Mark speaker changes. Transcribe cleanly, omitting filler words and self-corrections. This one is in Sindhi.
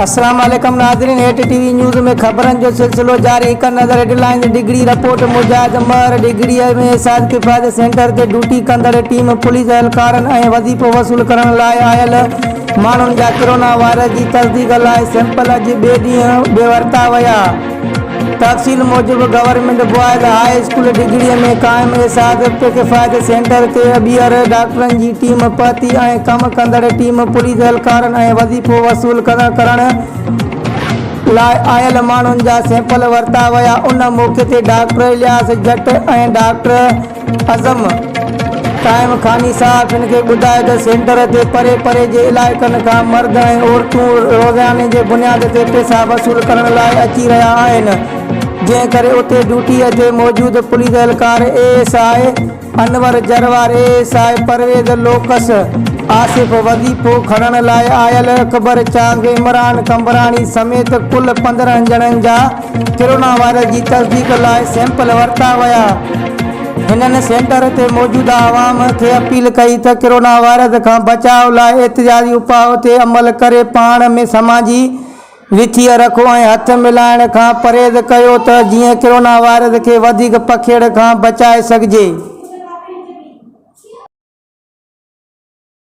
Speaker 1: السلام عليڪم ناظرين هيٺ ٽي وي نيوز ۾ خبرن جو سلسلو جاري هڪ نظر هيڊلائنز ڊگهڙي رپورٽ مجاهد مهر ڊگهڙي ۾ احساس ڪفايت سينٽر تي ڊيوٽي ڪندڙ ٽيم پوليس اهلڪارن ۽ وظيفو وصول ڪرڻ لاء آيل ماڻهن جا ڪرونا وائرس جي تصديق لاء سيمپل اڄ ٻئي ڏينهن به ورتا ويا. تفصيل موجب government boys high school Digri ۾ قائم احساس ڪفايت سينٽر تي ٻيهر ڊاڪٽرن جي ٽيم پهتي ۽ ڪم ڪندڙ ٽيم پوليس اهلڪارن ۽ وظيفو وصول ڪرڻ لاء آيل ماڻهن جا سيمپل ورتا ويا ان موقعي تي ڊاڪٽر الياس جٽ ۽ ڊاڪٽر اعظم قائم خاني صحافين کي ٻڌايو ته سينٽر تي پري پري جي علائقن کان مرد ۽ عورتون روزاني جي بنياد تي پئسا وصول ڪرڻ لاء اچي رهيا آهن جنهن ڪري اتي ڊيوٽي تي موجود پوليس اهلڪار A S I Anwar Jarwar, A S I Pervez Lokas, Asif وظيفو کڻڻ لاء آيل اڪبر چانگ، عمران قمبراڻي سميت ڪل 15 ڄڻن جا ڪرونا وائرس جي تصديق لاء سيمپل ورتا ويا. هنن سينٽر تي موجوده عوام کي اپيل ڪئي ته ڪرونا وائرس کان بچاء لاء احتجاجي اپاء تي عمل ڪري پاڻ ۾ سماجي وٿيء رکو ۽ هٿ ملائڻ کان پرهيز ڪيو ته جيئن ڪرونا وائرس کي وڌيڪ پکيڙ کان بچائي سگهجي.